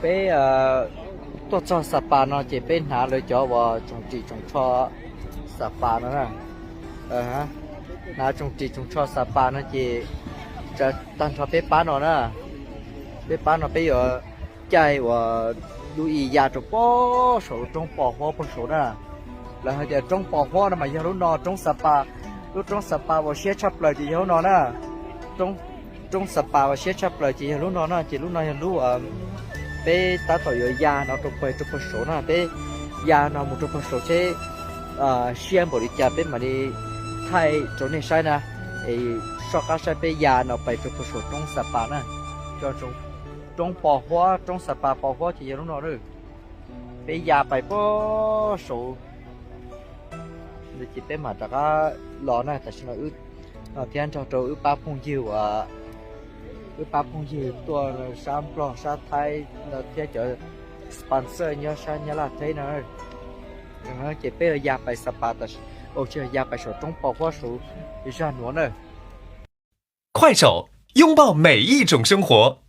Peb tuaj txog Sapa no ces peb hnav lawv cov uas tsoos ris tsoos tsho Sapa no na. Hnav tsoos ris tsoos tsho Sapa no ces tag nrho peb pab no na, peb pab no peb yuav caij uas lub i ya rau pem saum lub roob Pos Huab pem saud na. Lawv hais tias roob Pos Huab no mas yog lub no, roob Sapa, lub roob Sapa uas siab tshaj plaws ces yog lub no na. Roob Sapa uas siab tshaj plaws ces yog lub no na, ces lub no yog lub peb tab tom yuav ya no rau pem rau pem saud na, peb ya no mus rau pem saud seb siab npaum li cas peb mam li thaij rau nej saib na. Es soj qab saib peb ya no pem rau pem saud roob Sapa na. Roob Pos Huab, roob Sapa Pos Huab ces yog lub no na. Peb ya pem pem saud ces peb mam rov qab los na. Tam sim no thiab nrog rau wb pab phooj ywg uas, wb pab phooj ywg tuaj sab Nplog sab Thaib no thiab cov sponsor nyob sab Nyab Laj teb no. Ces peb ya pem Sapa, ua tsis ya pem saum roob Pos Huab saud zaj nuav na. 快手，拥抱每一种生活。